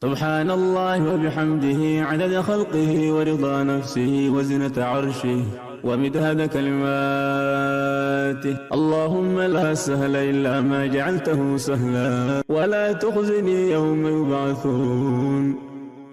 سبحان الله وبحمده عدد خلقه ورضا نفسه وزنة عرشه ومداد كلماته. اللهم لا سهل إلا ما جعلته سهلا، ولا تخزني يوم يبعثون،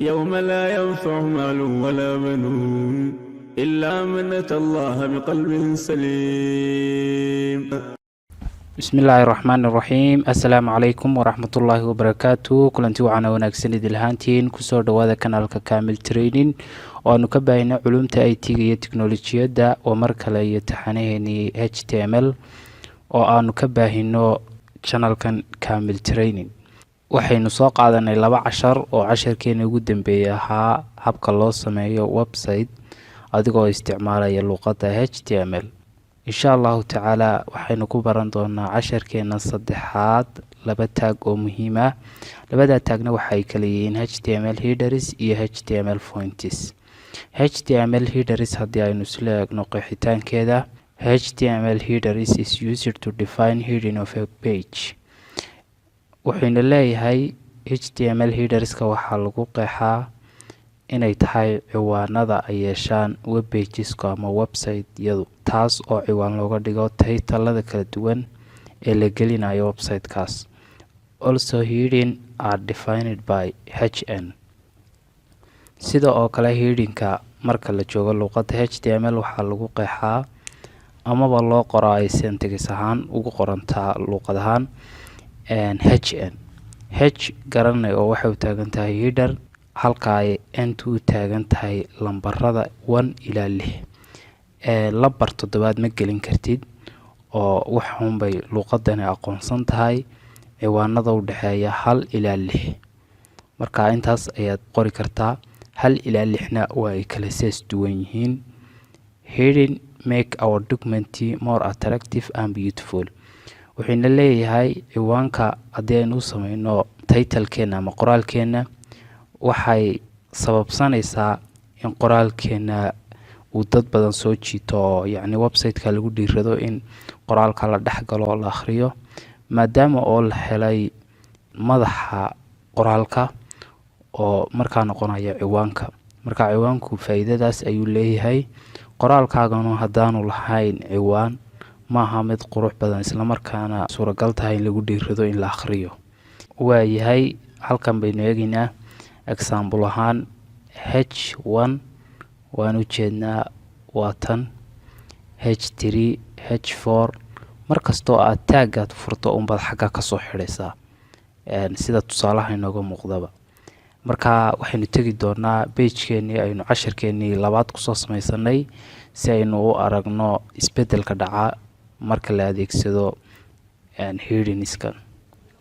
يوم لا ينفع مال ولا بنون إلا من أتى الله بقلب سليم. Bismillaahi raxmaani raxiim. Assalaamu calaykum waraxmatullaahi wabarakaatu. Kulanti waxaana wanaagsan idil ahaantiin. Kusoo dhawaada kanaalka Kamil Training oo aanu ka baahina culumta IT-ga iyo teknolojiyadda. Oo mar kale iyo taxanaheenii HTML oo aanu ka baahino channelkan Kamil Training. Waxaynu soo qaadanay laba cashar oo casharkeena ugu dambeeyay ahaa habka loo sameeyo website adigoo isticmaalaya luuqadda HTML. Insha Allahu tacaala, waxaynu ku baran doonaa casharkeena saddexaad laba tag oo muhiim ah. Labada tagna waxay kala yihiin HTML headers iyo HTML fonts. HTML headers haddii aynu isla eegno qeexitaankeeda: HTML headers is used to define heading of a page. Wuxuyna leeyahay HTML headerska waxaa lagu qeexaa inay tahay ciwaanada ay yeeshaan web pageska ama website-yadu, taas oo ciwaan looga dhigo titlelada kala duwan ee la gelinayo website-kaas. Also, heading are defined by HN. Sida oo kale, headingka marka la joogo luuqadda HTML waxaa lagu qeexaa amaba loo qoro, ay syntax ahaan ugu qorantaa luuqad ahaan HN. H garanay oo waxay u taagan tahay header, halka ay N-tu u taagan tahay lambarada 1 ilaa 6. Lambar toddobaad ma gelin kartid, oo waxuunbay luuqadani aqoonsan tahay ciwaanada u dhexeeya 1 ilaa 6. Marka intaas ayaad qori kartaa. 1 ilaa 6na waa ay kala sees duwan yihiin. Heading make our document more attractive and beautiful. Wuxuuna leeyahay ciwaanka haddii aynu u sameyno titlekeena ama qoraalkeena, waxay sababsanaysaa in qoraalkeena uu dad badan soo jiito, oo yacni website-ka lagu dhiirado in qoraalka la dhex galo oo la akhriyo, maadaama oo la helay madaxa qoraalka oo markaa noqonaya ciwaanka. Marka ciwaanku faa'iidadaas ayuu leeyahay. Qoraalkaaganu haddaanu lahayn ciwaan, maaha mid qurux badan islamarkaana suuragal tahay in lagu dhiirado in la akhriyo. Waayahay, halkan baynu eegeynaa example ahaan. H1 waan u jeednaa, waa tan. H3, H4. Mar kastoo aad tagaad furto unbaad xagga kasoo xidhaysaa, sida tusaalaha inooga muuqdaba. Marka waxaynu tegi doonaa pagekeenii aynu casharkeenii labaad kusoo sameysanay, si aynu u aragno isbedelka dhaca marka la adeegsado headingska.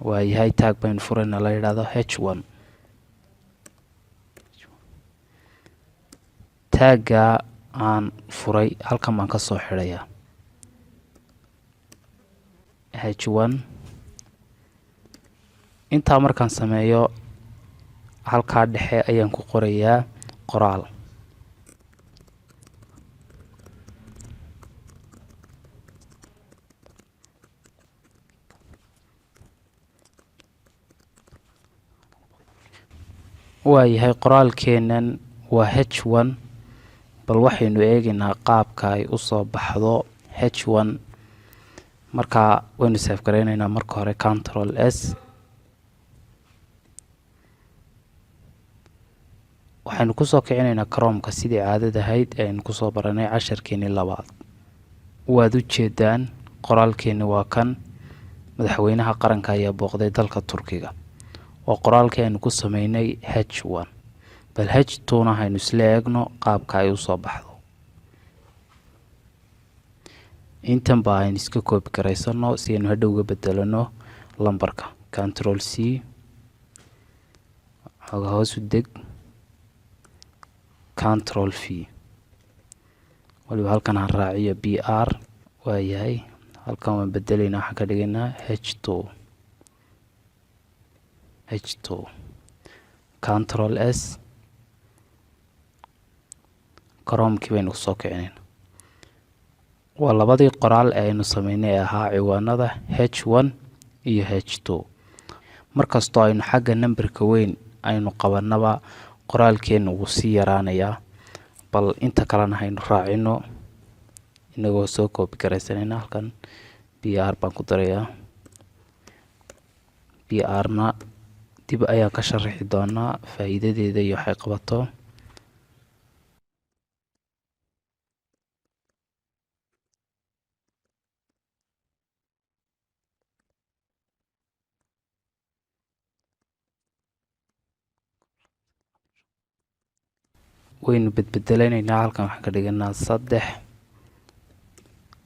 Waayahay, tag baynu furayna la yidhaahdo H1. Tagga aan furay halkan baan kasoo xidhayaa H1. Intaa markaan sameeyo, halkaa dhexe ayaan ku qorayaa qoraal. Waayahay, qoraalkeenan waa H1. Bal waxaynu eegaynaa qaabka ay usoo baxdo H1. Marka waynu save gareyneynaa marka hore, Control S. Waxaynu kusoo kicinaynaa Chromeka sidii caadada ahayd ee aynu kusoo baranay casharkeenii labaad. Waad u jeedaan, qoraalkeeni waa kan: "Madaxweynaha qaranka ayaa booqday dalka Turkiga". Oo qoraalkii aynu ku sameynay H1. Bal H2na haynu isla eegno qaabka ay usoo baxdo. Intan ba aynu iska copy garaysano si aynu hadhow uga bedelano lambarka. Control C, xooga hoos u deg, Control V. Waliba halkan aan raaciyo BR. Waayahay, halkan waan bedelaynaa, waxaan ka dhigaynaa H2, H2. Control S. Chromekii baynu kusoo kicinayna. Waa labadii qoraal ee aynu sameynay ee ahaa ciwaanada H1 iyo H2. Markastoo aynu xagga nambarka weyn aynu qabanaba qoraalkeena wuu sii yaraanayaa. Bal inta kalena haynu raacino inagoo soo copy garaysanayna. Halkan BR baan ku darayaa. BR na dib ayaan ka sharaxi doonaa faa'iidadeeda iyo waxay qabato. Waynu bedbedelanaynaa. Halkan waxaan ka dhiganaa 3,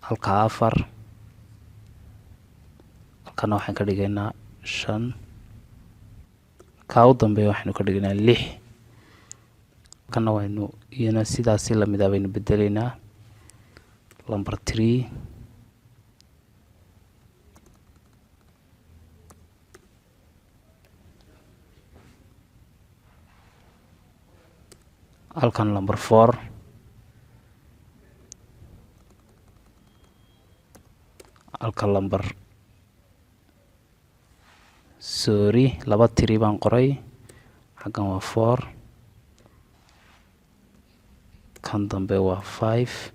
halka 4, halkana waxaan ka dhigaynaa 5, kaa u dambeeya waxaynu ka dhiganaa 6. Halkana waynu iyana sidaasi lamid ah baynu bedeleynaa, number 3. Halkan number 4, halka number, sorry, laba 3 baan qoray. Xaggan waa 4, kan dambe waa 5,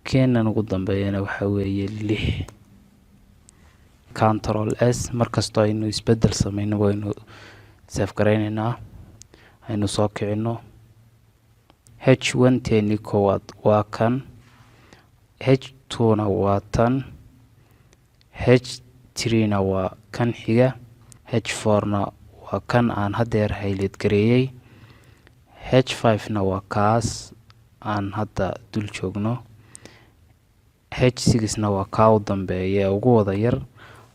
keenan ugu dambeeyana waxaa weeye 6. Control S. Markastoo aynu isbedel sameyno waynu save gareyneynaa. Aynu soo kicino. H1 teeni koowaad waa kan, H2 na waa tan, H3 na waa kan xiga, H4 na waa kan aan haddeer highlight gareeyey, H5 na waa kaas aan hadda dul joogno, H6 na waa kaa u dambeeya ee ugu wada yar.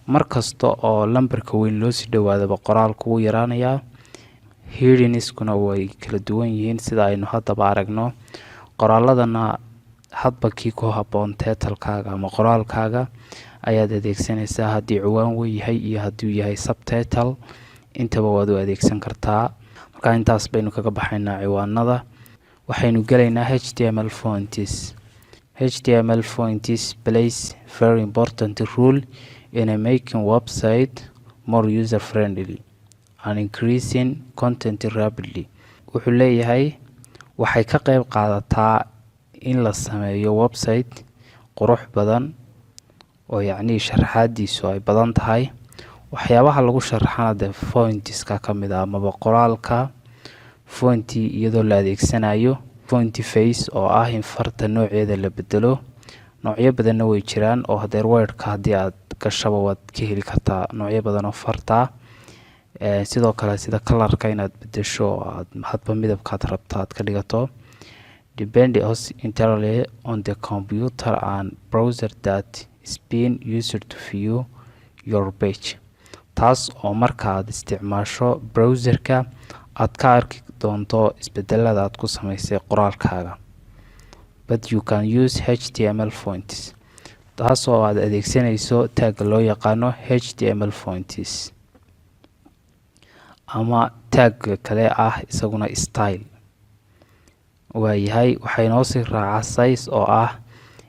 Mar kasta oo lambarka weyn loo sii dhawaadaba qoraalku wuu yaraanayaa. Headingskuna way kala duwan yihiin sida aynu haddaba aragno. Qoraaladana hadba kii ku habboon titlekaaga ama qoraalkaaga ayaad adeegsanaysaa. Haddii ciwaan weyn yahay iyo hadduu yahay subtitle, intaba waad u adeegsan kartaa. Marka intaas baynu kaga baxaynaa ciwaanada. Waxaynu gelaynaa HTML fonts. HTML fonts plays very important role in a making website more user friendly and increasing content rapidly. Wuxuu leeyahay waxay ka qeyb qaadataa in la sameeyo website qurux badan oo yacnii sharaxaadiisu ay badan tahay. Waxyaabaha lagu sharaxana dee fontska ka mid ah amaba qoraalka font, iyadoo la adeegsanayo font face oo ah in farta nooceeda la bedelo. Noocyo badanna way jiraan oo hadeer Wordka haddii aad gashaba waad ka heli kartaa noocyo badan oo farta. Sidoo kale sida colorka inaad bedesho oo aad hadba midabkaad rabto aad ka dhigato. Depend entirely on the computer and browser that is being used to view your page, taas oo marka aad isticmaasho browserka aad ka arki doonto isbedelada aad ku sameysay qoraalkaaga. But you can use HTML fonts, taas oo aad adeegsanayso tagga loo yaqaano HTML fonts ama tagga kale ah isaguna style. Waayahay, waxay noo sii raaca size oo ah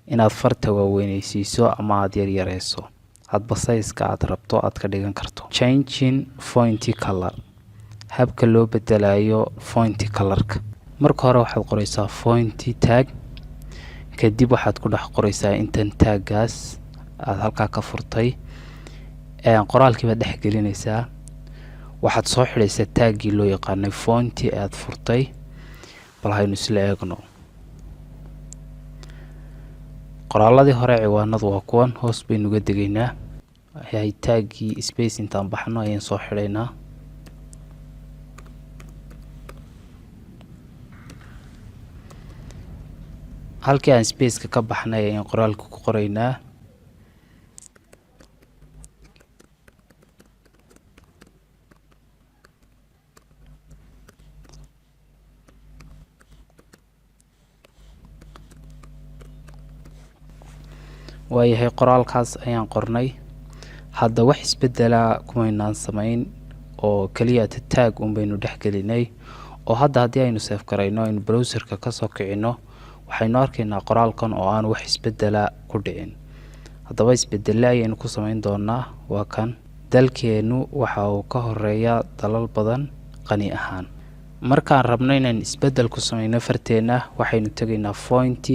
inaad farta waaweyneysiiso ama aada yaryareyso, hadba sizeka aad rabto aad ka dhigan karto. Changing font color, habka loo bedelayo font colorka. Marka hore waxaad qoreysaa font tag, kadib waxaad ku dhex qoreysaa intan taggaas aada halkaa ka furtay. Qoraalkii baad dhex gelinaysaa. Waxaad soo xidhaysaa taggii loo yaqaanay font aada furtay. Bal haynu isla eegno. Qoraaladii hore ciwaanadu waa kuwan. Hoos baynu uga degaynaa. Waxay taggii space intaan baxno ayaan soo xidhaynaa. Halkii aan spaceka ka baxnay ayaan qoraalka ku qoraynaa. Waayahay, qoraalkaas ayaan qornay. Hadda wax isbedela kumaynaan sameyn oo keliya tag un baynu dhex gelinay. Oo hadda haddii aynu save garayno, aynu browserka kasoo kicino, waxaynu arkaynaa qoraalkan oo aan wax isbedela ku dhicin. Haddaba isbedele ayaynu ku sameyn doonaa. Waa kan Dalkeenu waxa uu ka horeeyaa dalal badan qani ahaan. Markaan rabno inaan isbeddel ku sameyno farteena, waxaynu tegaynaa font.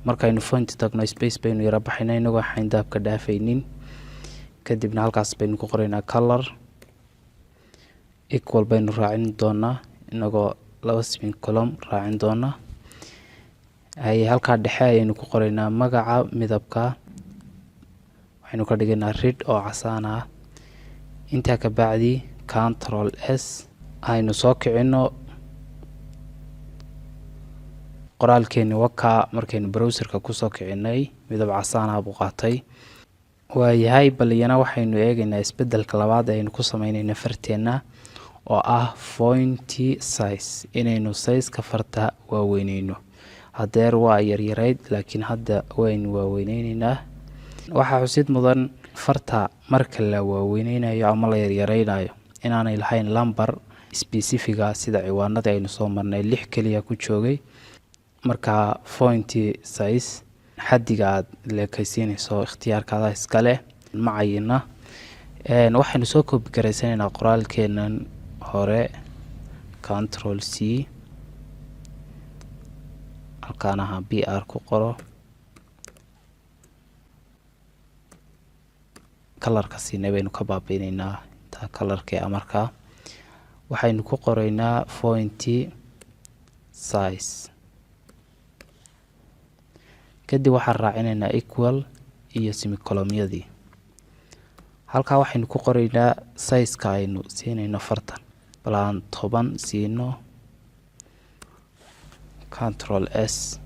Markaynu font tagno, space baynu yara baxaynaa inagoo xayndaabka dhaafaynin. Kadibna halkaas baynu ku qoraynaa color, equal baynu raacin doonaa, inagoo laba semicolon raacin doona. Haye, halkaa dhexe ayaynu ku qoraynaa magaca midabka. Waxaynu ka dhigaynaa red oo casaan ah. Intaa ka bacdi Control S, aynu soo kicino qoraalkeeni. Wakaa, markaynu browserka kusoo kicinay, midab casaan ah buu qaatay. Waayahay, bal iyana waxaynu eegaynaa isbedelka labaad aynu ku sameynayna farteena, oo ah font size, inaynu sizeka farta waaweyneyno. Hadeer waa yaryarayd, laakiin hadda waynu waaweyneyneyna. Waxaa xusid mudan, farta marka la waaweyneynayo ama la yaryareynayo, inaanay lahayn lambar specific-ga sida ciwaanadii aynu soo marnay, 6 keliya ku joogay. Marka font size xaddiga aad leekaysiinayso ikhtiyaarkaada iskale, ma cayina. Waxaynu soo copy garaysanaynaa qoraalkeenan hore, Control C. Halkaan aha BR ku qoro, colorka siinay baynu ka baabiineynaa intaa colorkii. Markaa waxaynu ku qoraynaa font size, kadib waxaan raacinaynaa equal iyo semicolonyadii. Halkaa waxaynu ku qoraynaa sizeka aynu siinayno fartan. Bal aan 10 siino. Control S.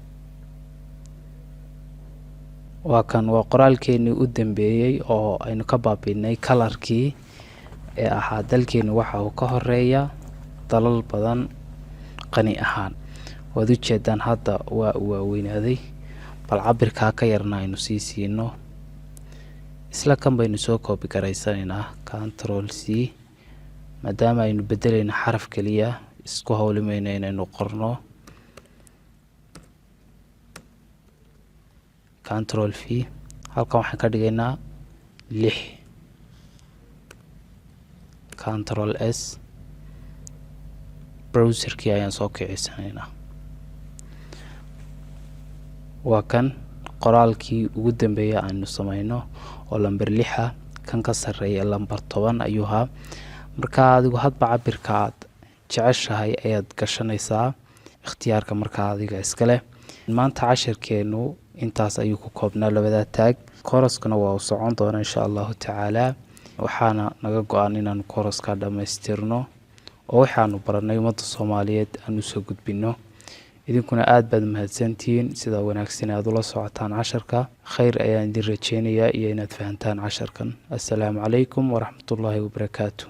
Waa kan, waa qoraalkeenii u dambeeyey oo aynu ka baabiinay colorkii, ee ahaa "Dalkeenu waxa uu ka horeeya dalal badan qani ahaan". Waad ujeedaan, hadda waa uu waaweynaaday. Bal cabirkaa ka yarna aynu sii siino. Isla kan baynu soo copy garaysanaynaa, Control C. Maadaama aynu bedelayno xaraf keliya, isku howlimayno inaynu qorno. Control V. Halkan waxaan ka dhigaynaa 6. Control S. Browserkii ayaan soo kicisanaynaa. Waa kan qoraalkii ugu dambeeyay aynu sameyno oo lamber 6-a. Kan ka sarreeya lamber 10 ayuu ahaa. Marka adigu hadba cabirka aad jeceshahay ayaad gashanaysaa, ikhtiyaarka markaa adiga iskale. Maanta cashirkeenu intaas ayuu ku koobnaa, labadaa tag. Kooraskuna waa uu socon doona, insha Allahu tacaala. Waxaana naga go-an inaanu kooraska dhammaystirno oo waxaanu baranay ummadda Soomaaliyeed aan usoo gudbino. Idinkuna aada baad mahadsantihiin sidaa wanaagsan aad ula socotaan casharka. Khayr ayaan idin rajeynayaa iyo inaad fahantaan casharkan. Assalaamu calaykum waraxmatullaahi wabarakaatu.